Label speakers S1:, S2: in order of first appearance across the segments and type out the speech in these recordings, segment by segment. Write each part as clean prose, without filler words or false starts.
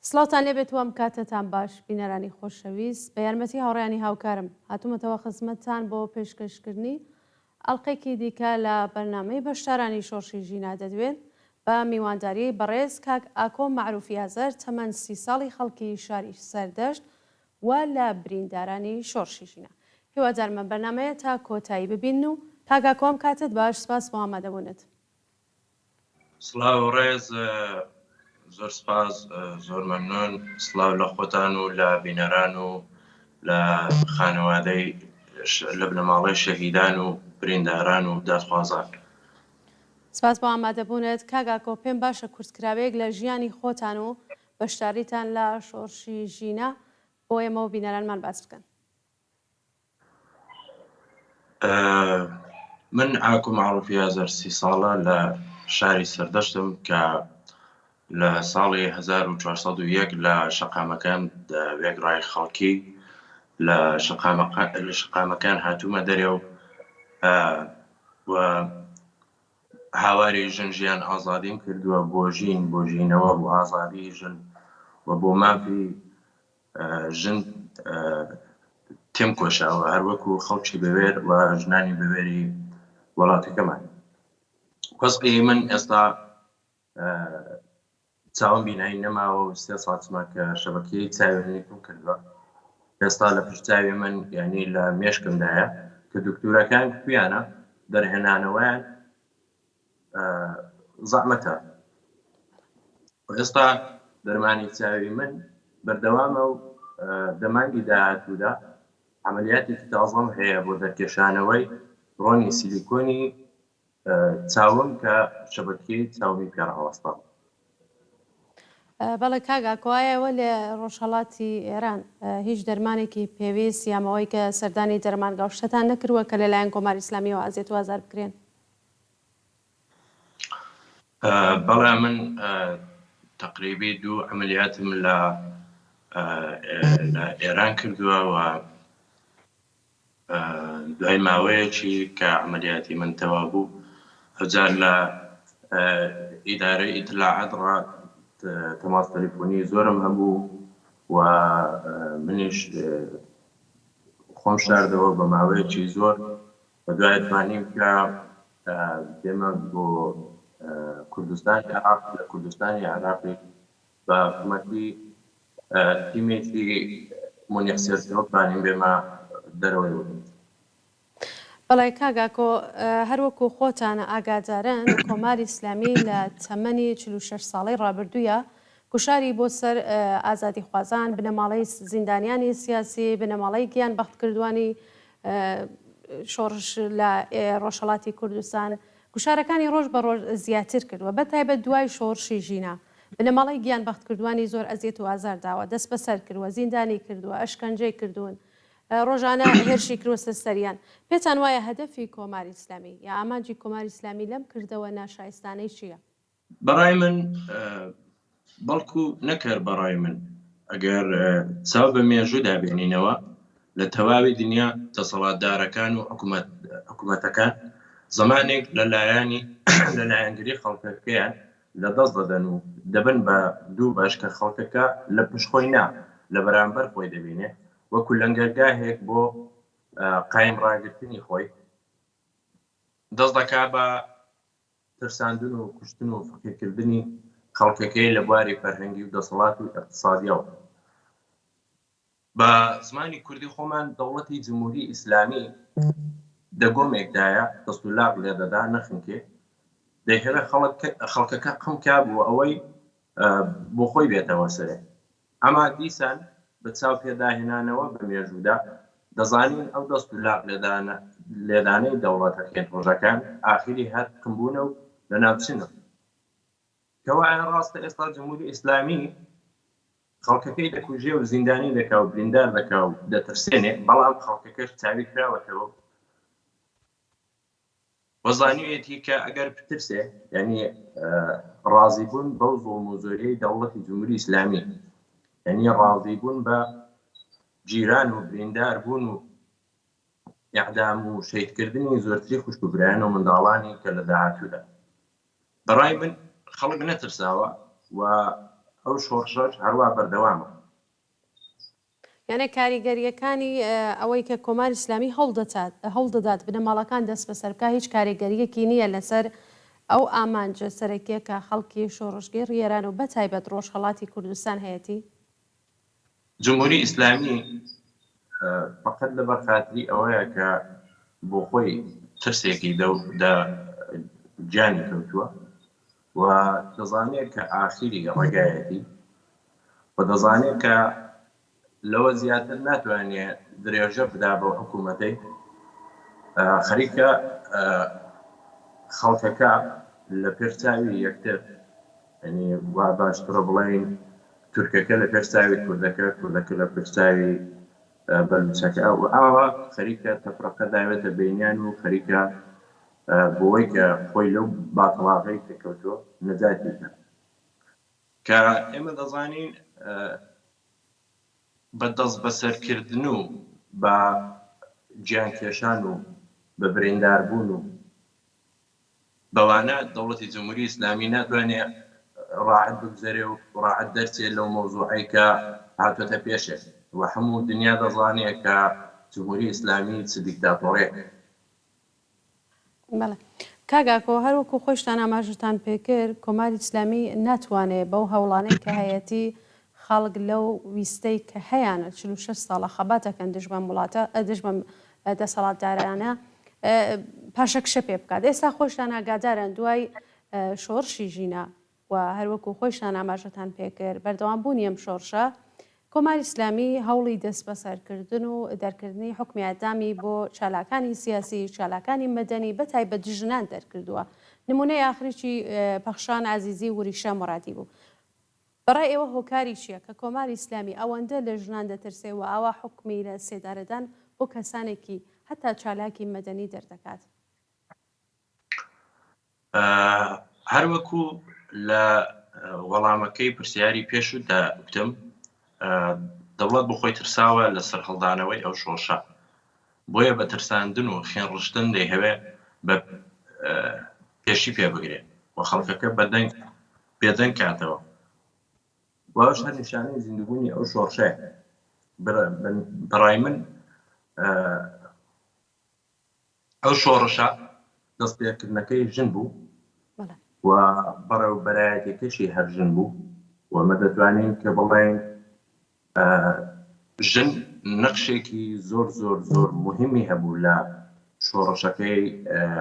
S1: سڵاوتان لێبێت و ئەم کاتەتان باش بینەرانی خۆشەویست بە یارمەتی هاوڕێیانی هاوکارم هاتوومەتەوە خزمەتتان بۆ پێشکەشکردنی ئەڵقەیەکی دیکە لە بەرنامەی بەشدارانی شۆڕشی ژینا دەدوێن بە میوانداریی بەڕێز کاک ئاکۆ مەعروفی ئازەر تەمەن سی ساڵی خەڵکی شاری سەردەشت و لە بریندارانی شۆڕشی ژینا. هیوادارم ئەم بەرنامەیە تا کۆتایی ببینن و کاک ئاکۆ ئەم کاتەت باش سپاس بۆ ئامادەبوونت.
S2: سڵاو و ڕێز زۆر سپاس زۆر مەمنون سڵاو لە خۆتان و لە بینەران و لە خانەوادەی لە بنەماڵەی شەهیدان و برینداران و دادخوازان.
S1: سپاس بۆ ئامادەبوونت کاک ئاکۆ پێم باشە کورتکراوەیەک لە ژیانی خۆتان و بەشداریتان لە شۆڕشی ژینا بۆ ئێمە و بینەرانمان باس بکەن.
S2: من ئاکۆ مەعروفی ئازەر سی ساڵە لە شاری سەردەشتم کە لە ساڵی 1401 لە شەقامەکان وێگڕای خەڵکی لە شەقامەکان هاتوومە دەرێ و و هاواری ژن ژیان ئازادیم کردووە بۆ ژین بۆ ژینەوە بۆ ئازادی ژن و بۆ مافی ژن تێم کۆشاوە هەروەکو خەڵکی بەوێر و ژنانی بەوێری وڵاتەکەمان وەزعی من ئێستا چاوم بینایی نەماوە و سێ ساڵ کە شەبەکەی چاوی منی کون کردووە ئێستا لە پشت چاوی من یعنی لە مێشکمدایە کە دکتورەکان کویانە دەرهێنانەوەیان زەحمەتە ئێستا دەرمانی چاوی من بەردەوامە و دە مانگی داهاتوودا عەمەلیاتێکی تازەم هەیە بۆ دەرکێشانەوەی ڕۆنی سیلیکۆنی چاوم کە شەبەکیەی چاومی پێ ڕاوەستاوە.
S1: بەڵێ کاک ئاکۆ ئایا ئێوە لە ڕۆژهەڵاتی ئێران هیچ دەرمانێکی پێویست یا مەوەی کە سەردانی دەرمانگا و شتەتان نەکردووە کە لەلایەن کۆماری ئیسلامییەوە ئەزیەت و ئازار بکرێن؟
S2: بەڵێ من تەقریبی دوو عەمەلیاتم لە لە ئێران کردووە و دوای ماوەیەکی کە عەمەلیاتی من تەواو بوو ئەوجار لە ئیدارەی ئیتلاعات ڕا تەماس تەلەفۆنی زۆرم هەبوو و منیش خۆم شاردەوە بە ماوەیەکی زۆر و دوای توانیم کە بێمە بۆ کوردستانی عێراق لە کوردستانی عێراقی بە کۆمەکی تیمێکی مونیخ سێرتەوە توانیم بێمە دەرەوەی وڵات.
S1: بەڵێ کاک ئاکۆ هەر وەکوو خۆتان ئاگادارن کۆماری ئیسلامی لە تەمەنی 46 ساڵەی ڕابردوویا گوشاری بۆ سەر ئازادیخوازان، بنەماڵەی زیندانیانی سیاسی، بنەماڵەی گیان بەختکردووانی شۆڕش لە ڕۆژهەڵاتی کوردستان گوشارەکانی ڕۆژ بە ڕۆژ زیاتر کردووە بە تایبەت دوای شۆڕشی ژینا بنەماڵەی گیان بەختکردووانی زۆر ئەزیەت و ئازار داوە، دەستبەسەر کردووە، زیندانی کردووە، ئەشکەنجەی کردوون، ڕۆژانە هێرشی کردووە سەریان. پێتان وایە هەدەفی کۆماری ئیسلامی یا ئامانجی کۆماری ئیسلامی لەم کردەوە ناشایستانەی چییە؟
S2: بەڕای من بەڵکو نەک هەر بەڕای من ئەگەر چاو بە مێژوودا بێنینەوە لە تەواوی دنیا دەسەڵاتدارەکان و حکوومەت حکوومەتەکان زمانێک لە لایەنی لە لایەنگری خەڵکەکەیان لە دەست دەدەن و دەبن بە دوو بەش کە خەڵکەکە لە پشت خۆی نا لە بەرامبەر خۆی دەبینێ وەکو لەنگەرگاهێک بۆ قایم ڕاگرتنی خۆی دەست دەکا بە ترساندن و کوشتن و فەقیرکردنی خەڵکەکەی لە بواری فەرهەنگی و دەسەڵات و ئیقتسادیەوە. بە زمانی کوردی خۆمان دەوڵەتی جمهوری ئیسلامی دە گۆمێکدایە دەست و لاق لێدەدا نەخنکێ دەیهەوێ خەڵکەکە قم کا بۆ ئەوەی بۆ خۆی بێتەوە سەرێ. ئەما دیسان بە چاو پێداهێنانەوە بە مێژوودا دەزانین ئەو دەست و لاق لێدانەی دەوڵەتە خوێنڕژەکان ئاخیری هەر قمبوونە و لەناوچنە. کەوایە ڕاستە ئێستا جمهوری ئیسلامی خەڵکەکەی دەکوژێ و زیندانی دەکا و بریندار دەکا و دەترسێنێ، بەڵام خەڵکەکەش چاوی کراوەتەوە و و زانیویەتی کە ئەگەر بترسێ یانی ڕازی بوون بەو زوڵم و زۆریەی دەوڵەتی جمهوری ئیسلامی یانی ڕازی بوون بە گیران و بریندار بوون و ئیعدام و شەهیدکردنی زۆرتری خوشک و برایان و منداڵانی کە لە داهاتوودا بەڕای من خەڵک نەترساوە و. ئەو شۆڕشەش هەروا بەردەوامە.
S1: یانێ کاریگەرییەکانی ئەوەی کە کۆماری ئیسلامی هەوڵ دەدات بنەماڵەکان دەستبەسەر بکات هیچ کاریگەرییەکی نییە لەسەر ئەو ئامانجە سەرەکییە کە خەڵکی شۆڕشگێڕی ئێران و بەتایبەت ڕۆژهەڵاتی کوردستان هەیەتی؟
S2: جمهوری ئیسلامی فەقەت لەبەر خاتری ئەوەیە کە بۆ خۆی ترسێکی دە گیانی کەوتووە و دەزانێت کە ئاخیری ڕێگایەتی و دەزانێت کە لەوە زیاتر ناتوانێ درێژە بدا بەو حکوومەتەی خەریکە خەڵکەکە لە پێش چاوی یەکتر یعنی وا باشترە بڵێین تورکەکە لە پێش چاوی کوردەکە، کوردەکە لە پێش چاوی بەلوچەکە و ئاوا خەریکە تەفرەقە داوێتە بەینیان و خەریکە بۆوەی کە خۆی لەو باتڵاغەی کە کەوتووە نەجاتی بدا. کە ئێمە دەزانین بە دەستبەسەرکردن و بە گیانکێشان و بە برینداربوون و بەوانە دەوڵەتی جمهوری ئیسلامی ناتوانێ ڕاحەت بگوزەرێ و ڕاحەت دەرچێ لەو مەوزوعەی کە هاتۆتە پێشێ و هەموو دنیا دەزانێ کە جمهوری ئیسلامی چ دیکتاتۆڕێکە.
S1: بەڵێ کاک ئاکۆ هەر وەکوو خۆیشتان ئاماژەتان پێکرد کۆماری ئیسلامی ناتوانێ بەو هەوڵانەی کە هەیەتی خەڵک لەو ویستەی کە هەیانە 46 ساڵە خەبات دەکەن دژ بەم وڵاتە دژ بەم دەسەڵاتدارانە پاشەکشە پێ بکات ئێستا خۆشتان ئاگادارن دوای شۆڕشی ژینا و هەروەکو خۆیشتان ئاماژەتان پێکرد بەردەوام بوونی ئەم شۆڕشە کۆماری ئیسلامی هەوڵی دەستبەسەرکردن و دەرکردنی حوکمی ئێعدامی بۆ چالاکانی سیاسی، چالاکانی مەدەنی بە تایبەت ژنان دەرکردووە. نموونەی ئاخریی پەخشان عەزیزی و وریشە مورادی بوو. بە ڕای ئێوە هۆکاری چییە کە کۆماری ئیسلامی ئەوەندە لە ژنان دەترسێ و ئاوا حوکمی لە سێدارەدان بۆ کەسانێکی هەتا چالاکی مەدەنی دەردەکات؟
S2: هەروەکو لە وەڵامەکەی پرسیاری پێشودا گوتم دەوڵەت بۆ خۆی ترساوە لە سەرهەڵدانەوەی ئەو شۆڕشە بۆیە بە ترساندن و خوێنڕشتن دەیهەوێ بە پێشی پێ بگرێ و خەڵکەکە بەدەنگ بێدەنگ کاتەوە واش هەر نیشانەی زیندووبوونی ئەو شۆڕشەیە بەڕای من ئەو شۆڕشە دەستپێکردنەکەی ژن بوو و بەڕێوەبەرایەتیەکەشی هەر ژن بوو و ئەمە دەتوانین کە بڵێین ژن نەخشێکی زۆر زۆر زۆر مهمی هەبوو لە شۆڕشەکەی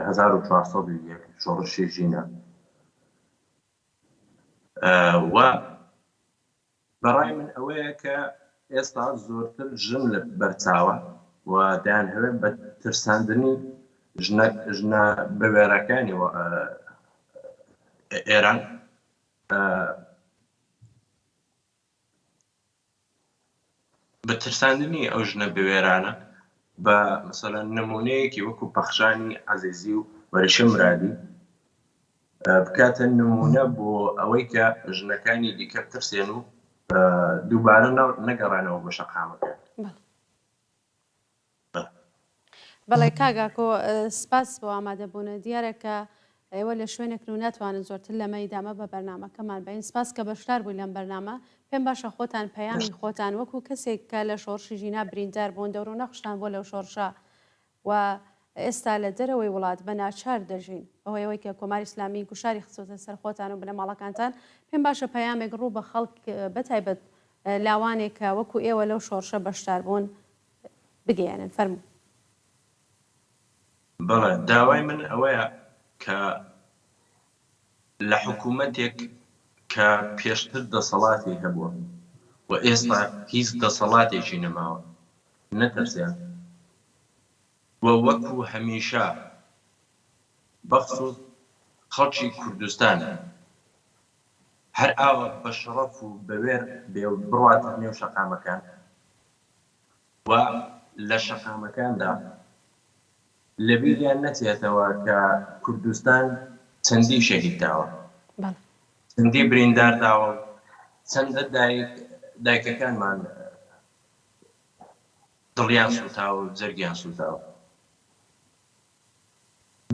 S2: 1401 شۆڕشی ژینە و بەڕای من ئەوەیە کە ئێستا زۆرتر ژن لە بەرچاوە و دەیانهەوێت بە ترساندنی ژنە ژنە بوێرەکانی ئێران بە ترساندنی ئەو ژنە بوێرانە بە مەسەلەن نمونەیەکی وەکو پەخشانی عەزیزی و وەریشە مرادی بکاتە نمونە بۆ ئەوەی کە ژنەکانی دیکە بترسێن و دووبارە نەگەڕێنەوە بۆ شەقامەکە.
S1: بەڵێ کاک ئاکۆ سپاس بۆ ئامادەبوونت دیارە کە ئێوە لە شوێنێکن و ناتوانن زۆرتر لەمە ئیدامە بە بەرنامەکەمان بەین سپاس کە بەشدار بووی لەم بەرنامە پێم باشە خۆتان پەیامی خۆتان وەکو کەسێک کە لە شۆڕشی ژینا بریندار بوون دەور و نەخشتان بۆ لەو شۆڕشە و ئێستا لە دەرەوەی وڵات بە ناچار دەژین بەهۆی ئەوەی کە کۆماری ئیسلامی گوشاری خستۆتە سەر خۆتان و بنەماڵەکانتان پێم باشە پەیامێک ڕوو بە خەڵک بە تایبەت لاوانێک کە وەکو ئێوە لەو شۆڕشە بەشدار بوون بگەیەنن فەرموو.
S2: بەڵێ داوای من ئەوەیە کە لە حکوومەتێک کە پێشتر دەسەڵاتی هەبووە و ئێستا هیچ دەسەڵاتێکی نەماوە نەترسێن و وەکوو هەمیشە بەخسووس خەڵکی کوردستان هەر ئاوا بە شەڕەف و بەوێر بێ و بڕواتە نێو شەقامەکان و لە شەقامەکاندا لەبیریان نەچێتەوە کە کوردستان چەندی شەهید داوە، چەندی بریندار داوە و چەندە دایک دایکەکانمان دڵیان سووتاوە و جەرگیان سووتاوە.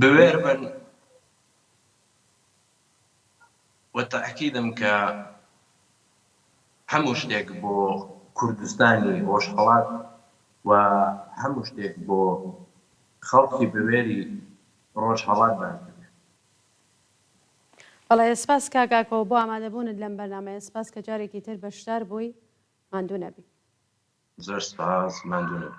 S2: بوێر بن و تەئکیدم کە. هەموو شتێک بۆ کوردستانی ڕۆژهەڵات و هەموو شتێک بۆ خەڵکی بوێری ڕۆژهەڵات باشتر بێت.
S1: بەڵێ سپاس کاک ئاکۆ بۆ ئامادەبوونت لەم بەرنامەیە سپاس کە جارێکی تر بەشدار بووی ماندوو نەبی.
S2: زۆر سپاس ماندوو نەبی.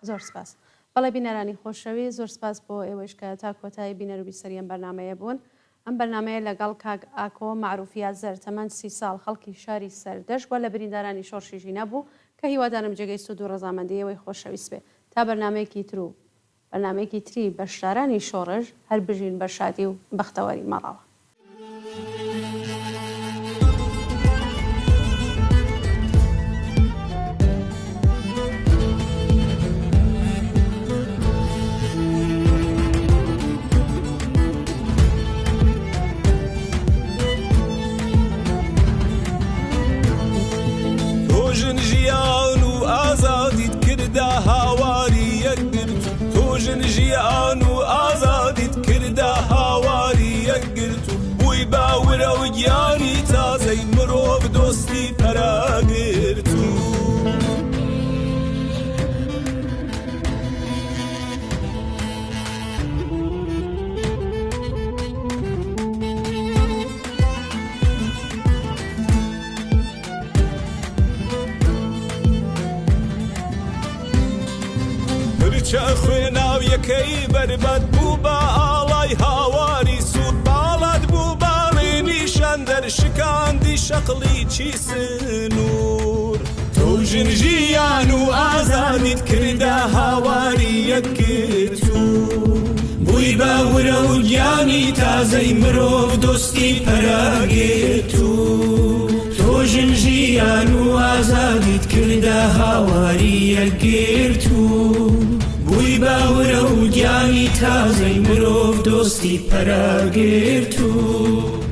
S1: زۆر سپاس. بەڵێ بینەرانی خۆشەویست زۆر سپاس بۆ ئێوەیش کە تا کۆتایی بینەر و بیسەری ئەم بەرنامەیە بوون. ئەم بەرنامەیە لەگەڵ کاک ئاکۆ مەعروفی ئازەر تەمەن 30 ساڵ خەڵکی شاری سەردەشت و لە بریندارانی شۆڕشی ژینا بوو کە هیوادارم جێگەی سوود و ڕەزامەندی ئێوەی خۆشەویست بێ. تا بەرنامەیەکی تر و بەرنامەیەکی تری بەشدارانی شۆڕش هەر بژین بە شادی و بەختەوەری ماڵاوا.
S3: تۆ ژن ژیان و ئازادیت کردە هاواری یەکگرتوو تۆ ژن ژیان و ئازادیت کردە هاواری یەکگرتوو بووی بە ورە و گیانی تازەی مرۆڤ دۆستی پەراگرتوو. پرچە خوێناویەکەی بەربەت بوو بە ئاڵای هاواری سوور باڵات بوو باڵی نیشاندەر شکاندی شەقڵی چی سنوور تۆ ژن ژیان و ئازادیت کردە هاواری یەکگرتوو بووی بە ورە و گیانی تازەی مرۆڤ دۆستی پەراگرتوو تۆ ژن ژیان و ئازادیت کردە هاواری یەکگرتوو بووی بە ورە و گیانی تازەی مرۆڤ دۆستی پەراگرتوو.